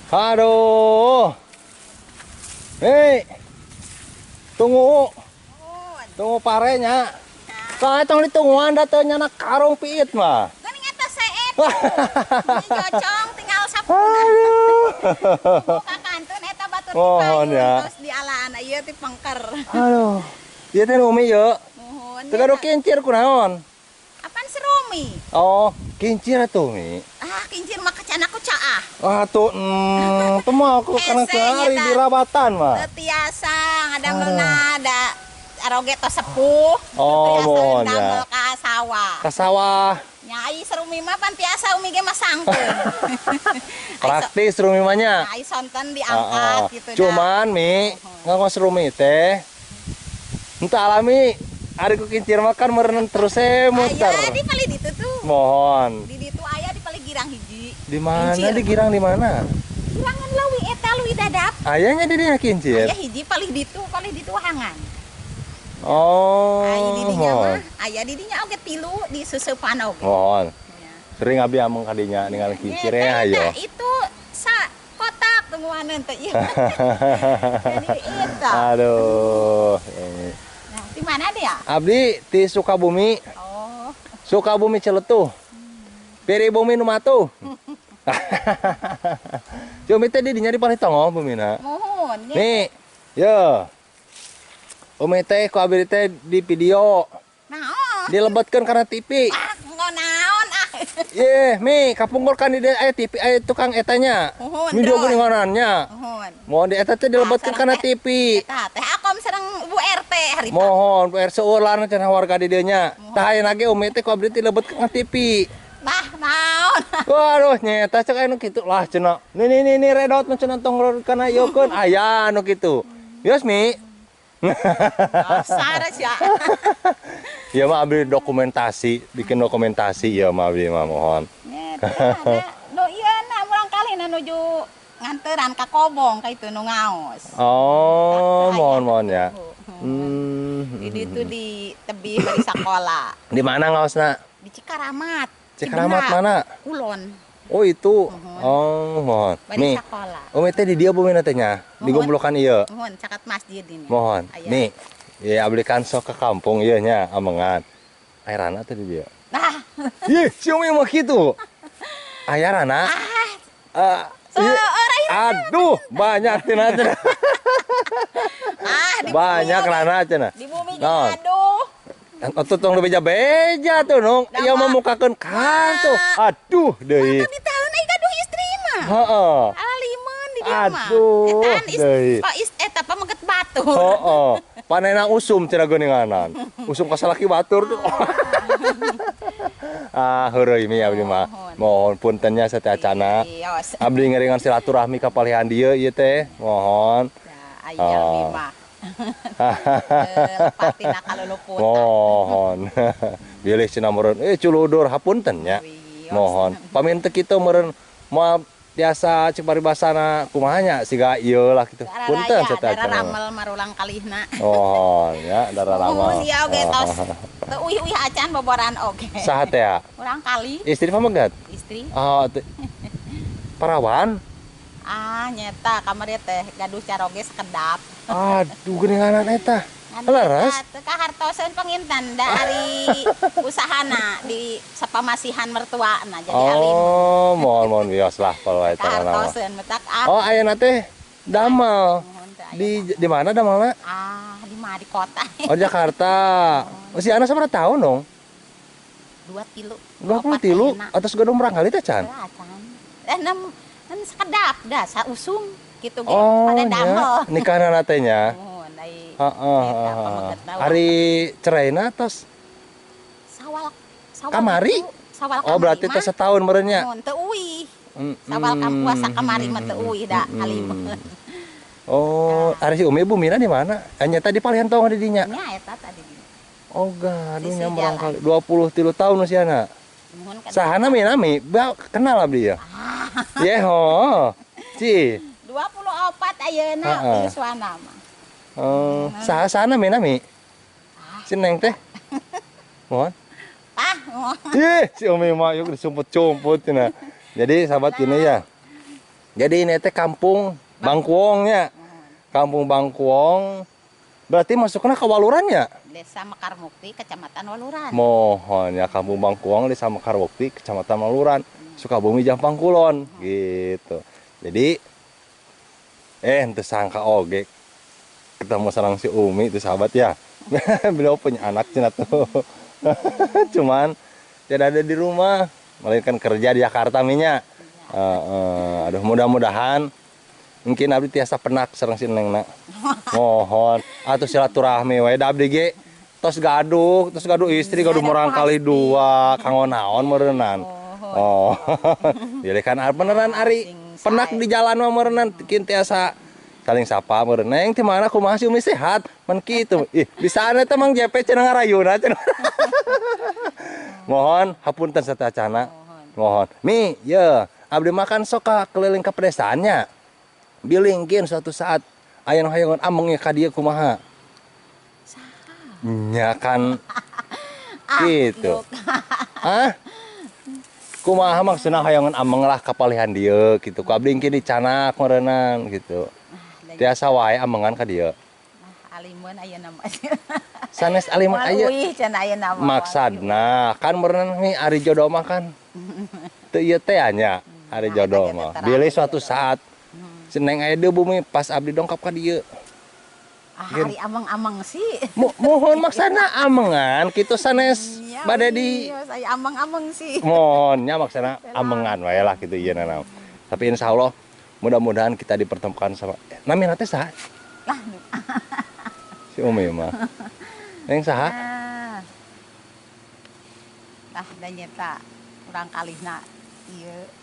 Aduh. Hei. Tunggu. Tunggu parenya. Ka tong ditungguan da teu nyana karung piit mah. Geuning eta seet. Cocong tinggal sapuna. Aduh. Ka kantun eta batur Mohon ya. Terus dialaan ieu ti pengker. Aduh. Ieu teh Umi yeuh. Muhun. Teu gaduh kincir kunaon? Apaan serumi? Oh, kincir atuh Mi. Ah, kincir mah kacana ku caah. Ah tuh, teu mah aku kana sehari di rabatan mah. Teu tiasa ngadamelna da aroge tos sepuh. Oh, mohon ya. Damel ka sawah. Ka sawah. Nya ai serumi mah pan tiasa umi ge mah sangkeun. Praktis rumi mah nya. Ai sonten diangkat gitu dah. Cuman Mi, nganggo serumi teh henteu alami. Ari ku kincir mah kan meureun terus muter. Aya di palih ditu tuh. Mohon. Di ditu aya di palih girang hiji. Di mana di girang di mana? Girangan leuwih eta leuwih dadap. Ayanya di dinya kincir. Aya hiji palih ditu hangan. Oh. Aya di dinya mah, aya di dinya oge tilu di suseupan oge. Mohon. Sering abdi ameng ka dinya ningali kincir ya ayo. Itu sa kotak tungguaneun teh ieu. Jadi eta. Aduh. Di mana dia? Abdi di Sukabumi. Oh. Sukabumi Celetuh. Piri bumi nu matuh. Cumi teh di dinya di palih tongoh bumina. Muhun. Nih. Yo. Umi teh ku abdi teh di video. Naon? Dilebetkeun kana TV. Ah, naon ah. Ye, Mi, kapungkur kan di aya TV aya tukang etanya. Muhun. Video geuninganannya. Muhun. Mohon di eta teh dilebetkeun kana TV. Eta teh akom sareng Bu RT harita. Mohon Bu RT seueulan cenah warga di dieu nya. Tah ayeuna ge Umi teh ku abdi teh dilebetkeun kana TV. Nah, naon. Waduh, nyeta cek aya nu kitu lah cenah. Nih nih nih redot nu cenah tong kana ieukeun aya nu kitu. Yos Mi. Dasar sia. Ya mah abdi dokumentasi, bikin dokumentasi ya mah abdi mah mohon. Nyeta nu ieu na murang kali na nuju nganteran ka Kobong ka itu nu ngaos. Oh, mohon-mohon ya. Di ditu di tebih dari sekolah. Di mana ngaosna? Di Cikaramat. Cikaramat mana? Kulon. Oh itu. Oh, mohon. Mi. Umi teh di dieu bumina teh nya? Di gomblokan ieu. Mohon, caket masjid ini. Mohon. Mi. Ya abdi kan sok ke kampung ieu nya amengan. Aya rana teh di dieu. Nah. Ih, si Umi mah kitu. Aya rana. Ah. Aduh, banyak cenah cenah. Ah, di banyak rana cenah. Di bumi ge aduh. Atuh tong beja-beja tuh nong. Ieu mah mukakeun kan tuh. Aduh deui. Di tahun ai gaduh istri mah. Heeh. Alalimeun di dieu mah. Aduh. Deui. Pak eta pameget batur. Heeh. Panena usum cenah geuninganan. Usum ka salaki batur tuh. Ah, heureuy mi abdi mah. Mohon puntennya sateuacana. Abdi ngeringan silaturahmi ka palihan dieu ieu teh. Mohon. Ya, aya abdi mah. Lepatina kaluluputan. Mohon. Bilih cenah meureun culudur hapunten nya. Mohon. Pamin teu kitu meureun moal tiasa cek paribasana kumaha nya siga ieu lah kitu. Punten sateuacana. Dara ramel marulang kalihna. Mohon ya, dara ramel. Ieu oge tos. Teu uih-uih acan boboran oge. Saha teh ya? Urang kali. Istri pamegat? Istri. Oh, parawan? Ah, nyeta kamari teh gaduh caroge sekedap. Aduh, geuninganan eta. Leres? Teu kahartoseun panginten dari usahana di sapamasihan mertuana jadi alim. Oh, mohon wios lah kalau eta mah. Kahartoseun metak ah. Oh, ayeuna teh damel. Di mana damelna? Ah, di mana di kota. Oh, Jakarta. Usia anak sabaraha tahun dong? 23. 23 atas gaduh murang kali teh can? Can. Kan sekedap dah sausum gitu ge oh, pada damel. Nikahna teh nya. Heeh. Ari ceraina tos sawal kamari? Sawal oh, berarti teh setahun meureun nya. Mun teu uih. Sawal puasa kamari mah teu uih da alim. Oh, ari si Umi bumina di mana? Nya tadi palihan tong di dinya. Nya eta tadi. Oh, gaduh nya murang kali 23 tahun usiana. Sahana mi nami, kenal abdi ya. Ye ho. Ci. 24 ayeuna yuswana mah. Oh, saha-sahana mi nami? Si Neng teh. Mohon. Ah, mohon. Ih, si Umi mah yuk disumput-sumput cenah. Jadi sahabat gini ya. Jadi ini teh kampung Bangkuong nya. Kampung Bangkuong. Berarti masuknya ke Waluran ya? Desa Mekarmukti, Kecamatan Waluran. Mohon ya, Kampung Bangkuong, Desa Mekarmukti, Kecamatan Waluran, Sukabumi, Jampang Kulon, gitu. Jadi henteu sangka oge ketemu sareng si Umi itu sahabat ya. Beliau punya anak cenah tuh. Cuman tidak ada di rumah, melainkan kerja di Jakarta minya. Aduh, mudah-mudahan mungkin abdi tiasa penak sareng si Nengna. Mohon atau silaturahmi we da abdi ge tos gaduh istri, gaduh murang kali dua, kanggo naon meureunnan. Oh. Jadi kan beneran ari penak di jalan mah meureunnan kin tiasa saling sapa meureun. Neng ti mana kumaha si Umi sehat? Men kitu. Ih, bisaan eta Mang JP cenah ngarayuna cenah. Mohon hapunten satacana. Mohon. Mi, ye, abdi makan sok ka keliling ke pedesaannya. Bilingkin suatu saat aya nu hayangan ameng ka dieu kumaha? Saha? Nya kan gitu. Hah? Kumaha maksudna hayangan ameng lah kapalihan dieu gitu. Ku abdi engke dicanak meureunan gitu. Tiasa wae amengan ka dieu. Alimun ayeuna mah. Sanes alimun aya. Uih cenah ayeuna mah. Maksudna kan meureun mi ari jodoh mah kan teu ieu teh nya ari jodoh mah. Bilih suatu saat Seneng aya deui bumi pas abdi dongkap ka dieu. Ari ameng-ameng sih. Mohon maksana amengan kitu sanes bade di saya ameng-ameng sih. Mohon nya maksana amengan wae lah kitu ieu na. Tapi insyaallah mudah-mudahan kita dipertemukan sama namina teh saha? Lah. Si Umi mah. Neng saha? Lah da nyeta urang kalihna ieu.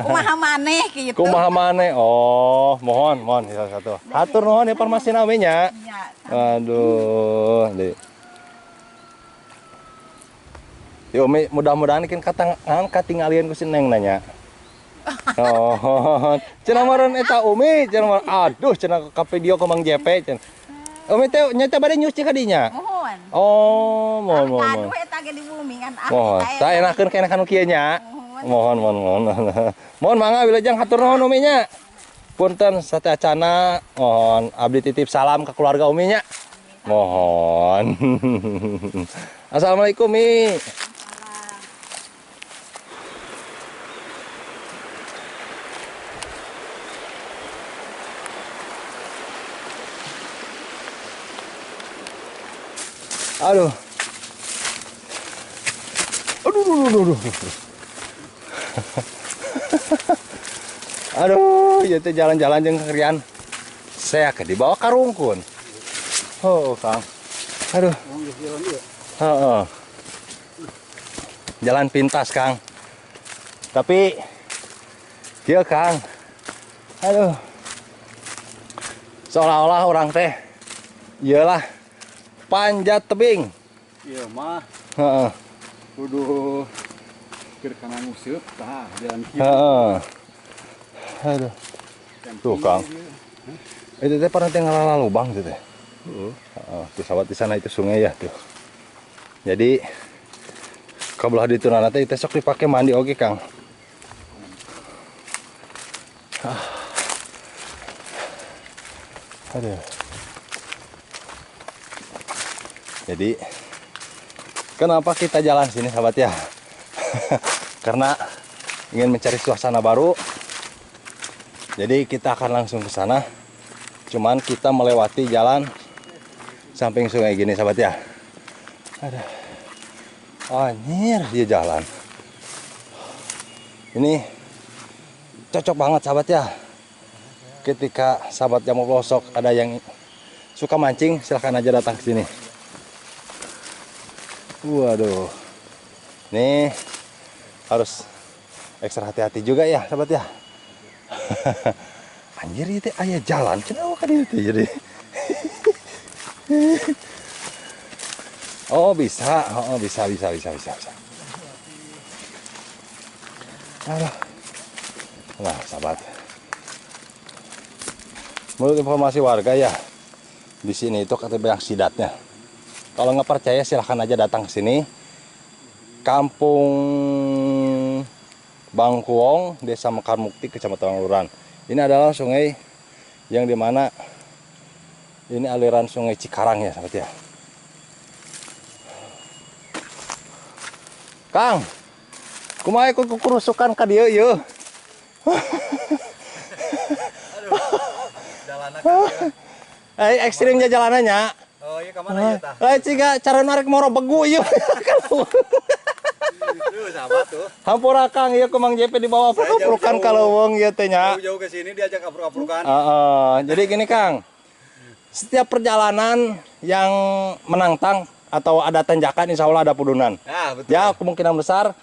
Kumaha maneh kitu. Kumaha maneh? Oh, mohon mohon satu. Hatur nuhun informasi namanya. Aduh, deui. Yo Umi mudah-mudahan kin katangan katingalieun ku si Neng nanya. Oh, cenah meureun eta Umi, cenah meureun aduh cenah ka video ku Mang JP cenah. Umi teh nyata bade nyuci ka dinya. Mohon. Oh, mohon mohon. Aduh eta ge di bumi kan. Mohon. Tah enakeun ka enakan kieu nya. Mohon mohon mohon. Mohon mangga wilujeng hatur nuhun Umi nya. Punten sateuacana, mohon abdi titip salam ke keluarga Umi nya. Mohon. Assalamualaikum Mi. Aduh. Aduh, aduh, aduh, aduh. Aduh, ieu teh jalan-jalan jeung kekerian. Saya ke dibawa ka rungkun. Oh, Kang. Aduh. Heeh. Jalan pintas, Kang. Tapi kieu, Kang. Aduh. Seolah-olah orang teh iyalah panjat tebing. Iya mah. Heeh. Kudu keur kana nguseup tah jalan kieu. Heeh. Aduh. Tuh, Kang. Itu teh pernah teh ngalala lubang itu teh. Heeh. Heeh, tuh sahabat di sana itu sungai ya tuh. Jadi kabelah ditu nana teh sok dipake mandi oge, Kang. Aduh. Jadi kenapa kita jalan sini sahabat ya? Karena ingin mencari suasana baru. Jadi kita akan langsung ke sana. Cuman kita melewati jalan samping sungai gini sahabat ya. Aduh. Anjir, dia jalan. Ini cocok banget sahabat ya. Ketika sahabat Jamu Pelosok ada yang suka mancing, silahkan aja datang ke sini. Waduh, ini harus ekstra hati-hati juga ya sahabat ya. Anjir itu ayah jalan, kenapa kan itu jadi? Oh bisa, oh bisa bisa bisa bisa bisa. Aduh. Nah sahabat, menurut informasi warga ya, di sini itu katanya banyak sidatnya. Kalau nggak percaya silahkan aja datang ke sini. Kampung Bangkuong, Desa Mekarmukti, Kecamatan Pangaluran. Ini adalah sungai yang dimana ini aliran Sungai Cikarang ya sahabat ya. Kang, kumaha ku kurusukan ka dieu ieu? Aduh, jalanan kan. Ekstrimnya jalanannya. Oh iya, kemana ya tah? Lain ciga cara narik moro begu ieu. Tuh sama tuh. Hampura Kang, ieu ku Mang JP dibawa apruk-aprukan ka leuweung ieu teh nya. Jauh-jauh ke sini diajak apruk-aprukan. Jadi gini Kang. Setiap perjalanan yang menantang atau ada tanjakan, insya Allah ada pudunan. Nah, betul. Ya, kemungkinan besar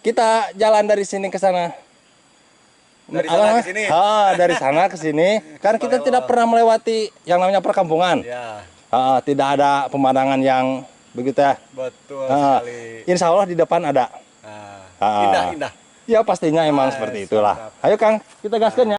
kita jalan dari sini ke sana. Dari sana ke sini. Dari sana ke sini. Karena kita tidak pernah melewati yang namanya perkampungan. Ya. Tidak ada pemandangan yang begitu ya. Betul sekali. Insya Allah di depan ada. Indah, indah. Ya pastinya emang seperti itulah. Mantap. Ayo Kang, kita gaskan ya.